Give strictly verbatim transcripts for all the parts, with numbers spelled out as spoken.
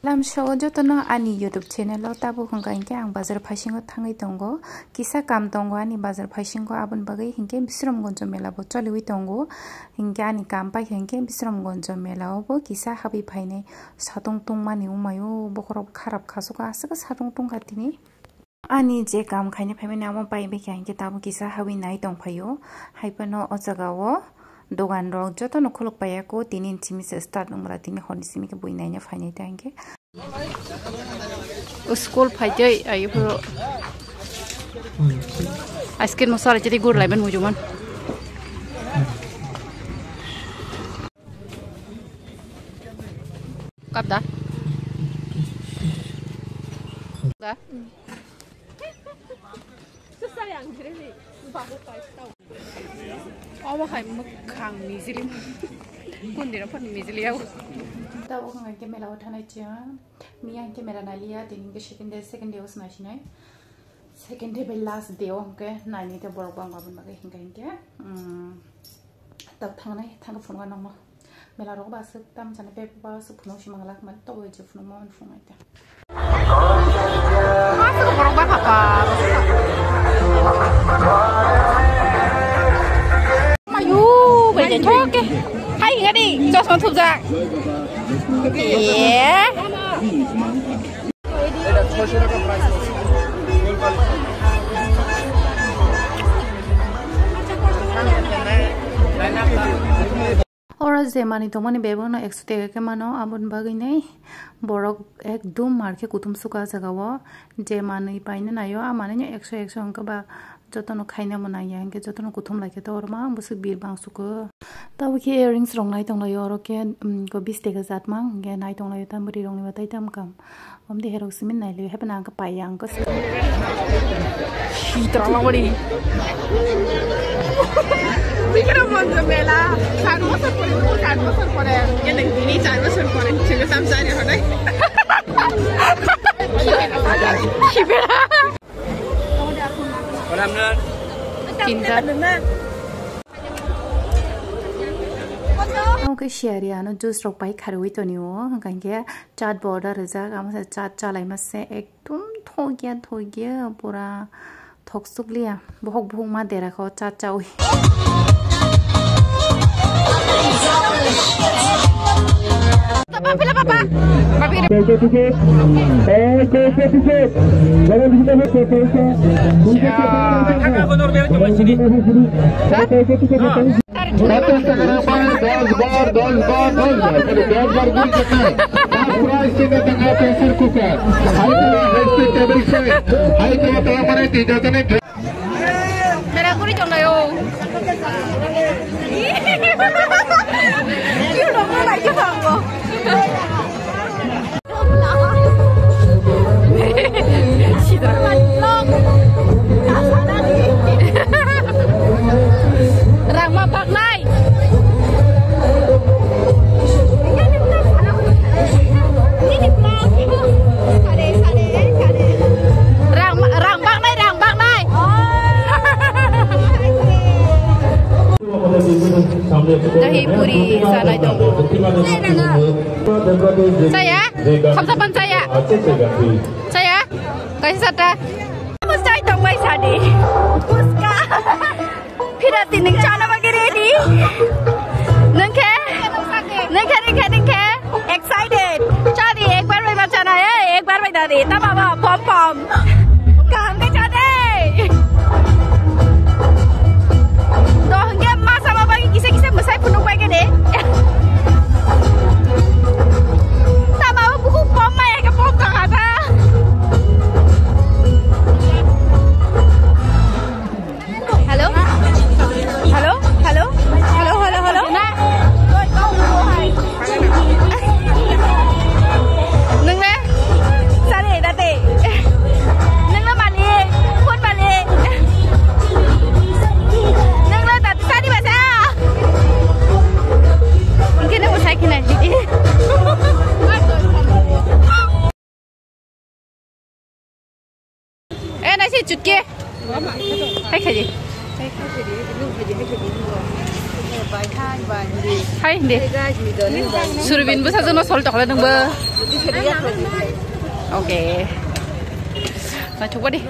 Lamsao jotono ani YouTube channel o tabuk hwnkha hinkhe ang bazar phaisingo thangwi tongo. Kisa kam tongo ani bazar phaisingo, aboni bagwi hinkhe Bisramganj mela bo choliwi tongo. Hinkhe ani kam paikha hinkhe Bisramganj mela o bo kisa habwi phainai. Satung tungmani wngmai o bokhorok kharap khasuka aswk satung tungkha tini. Ani je kam khaina phaimani amo pai bikha hinkhe tabuk kisa habwi nai tongphaio. Haiphano o jaga o dogan rok jotono khuluk paiyako, tini simi se start wngmala tini horni simi khe bui naina phainai ta hinkhe. School phaitei ayo phuru. Ice cream no salai chiri gur laiben mujuman. Kap da? Da? Omo hai mwkhang mijili. Kundino phano mijili yao. Tabuk hwnka khe mela o thanai chwng. Miya hwnkhe mela nailiya, tini hwnkhe second day, second day o se naisinai. Second day bai last day o hwnkhe nainai tei borok bangma aboni bagwi hwnkha hinkhe. Tok thangnai, thangkhe phunukha nangma. Mela rogo ba aswk tam jani bebak ba aswk phunuk si manglak mani tobo je phunukma mani phunuknai ta. Aswk borok ba khapa. Mayu, bai je thoke. Hai hinga di, chosma thupjak. Ye. Oro je manwi tongmani bebakno ekso teka khe mano, aboni bagwi nai borok ekdum mar khe kuthum suka ah jaga o. Je manwi paina naio, a manwino ekso ekso hwnkhe ba jotono khaina bo nangya, hinkhe jotono kuthum lai khe to oro mang bwswk bir bang suko. Tabuk khe earrings rok nai tonglaio, oro khe, um, ko bis teka jat mang, hinkhe nai tonglaio, tam bwrwi rokni bo tai tam kam. Om de herok simin nai le, hepna ang ka pai ang ka. Sitra la wari. Bikram Manjo Mela, sat bosor pore, sat bosor pore. Ye deng, tini char bosor pore, chwng sam chari hodai. Sibera. Tinta. Oke, siari ano juice rok pai kharwi toni o, hwnkha hinkhe chat bo order rijak, amo se chat chalaima se ekdum thokya thokya pura thok sukliya, bohok bohok ma dera kho chat chawi. Papa, pila papa? Papi. Thaka ko dor beri coba sini. Hah? Hah? Satu setengah bar, dos bar, dos bar, dos bar. Kalau dos bar pun kena. First prize ini tengah pressure cooker. Hai tu, hai tu, table fan. Hai tu, telah mana tidak kena. Mera kuri chonglai o. Kiu dong lai kiu dong. Rangma baknai. Rang, rang baknai, rang baknai. Dahi puri sanai dong. Saya, khamsa pan saya. Saya, kaisa sata. Musai dong bai sadi. Puska. Phirati nwng chana bagwi ready? Nwng khe? Nwng khe, nwng khe, nwng khe? Excited. Chadi, ekbar bai ma chana, eh, ekbar bai dadi. Ta baba, pom pom. Kaham khe chade. To hwnkhe ma sama bagwi kisa kisa mwsai phunuk bai khe de. Ta baba buku pom ma ekhe pom kha kha. Hello? Hello? Hello? Hello, hello, hello? Nung le? Sari, dati. Nung le mali? Phone mali? Nung le dati sari basa? Kini usai kini. Eh, nasi chutke. Hai khaji. Hai, hindi. Surubin bwsa jono sol tokle nungbo. Okay. Naithokba di.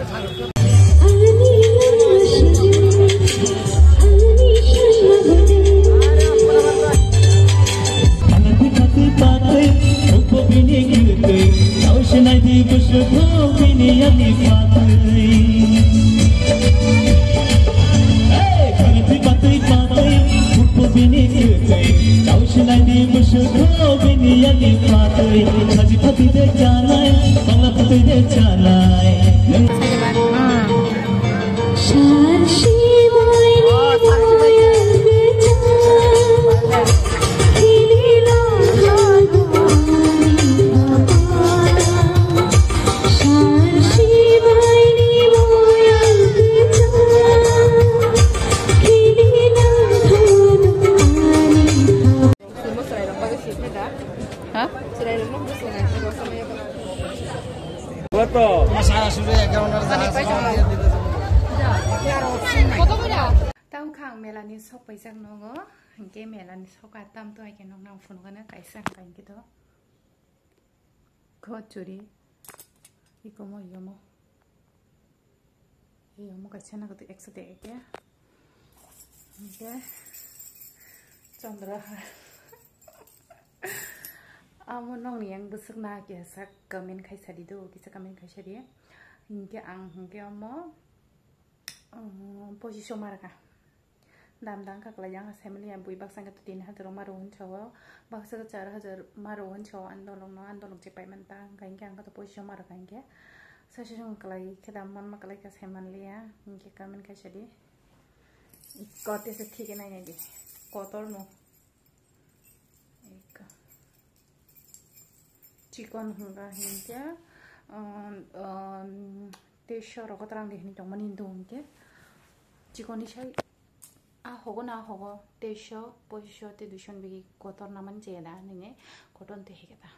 Ha? Tamo kha ang melani sok paijak nogo, hingke melani sok a tamto hai khe nokna phunukgana kaisa hingke to. Kho churi. Ikomo yomo. Yomo kaisa na koto ekso de eke. Hingke Chandra ha. Amo nokni yang bwswk na kisa comment khaisa di do, kisa comment khaisa di. Hingke ang hingke amo, um, pochiso marka. Dam dang kha kwlai yang family ya bui baksa khe tin hajar ma rw hinsa o, baksa khe char hajar ma rw hinsa o, ani dolok no, ani dolok je pai man ta, hingke ang khe to poisa ma rw kha hingke. Sa se song kwlai khe dam man ma kwlai kha sai man liya, hingke comment khaisa di. Kote se thik nai nai di. Kotor no. Eka. Chikon hwnka hinkhe, um, um, teisho rogo twrang de hinwi tongmani hindu hinkhe. Chikon ni sai a hogo na hogo teisho, poisho tei duisho ni bigi kotor namani chaya da nini kotor tei hikhe ta.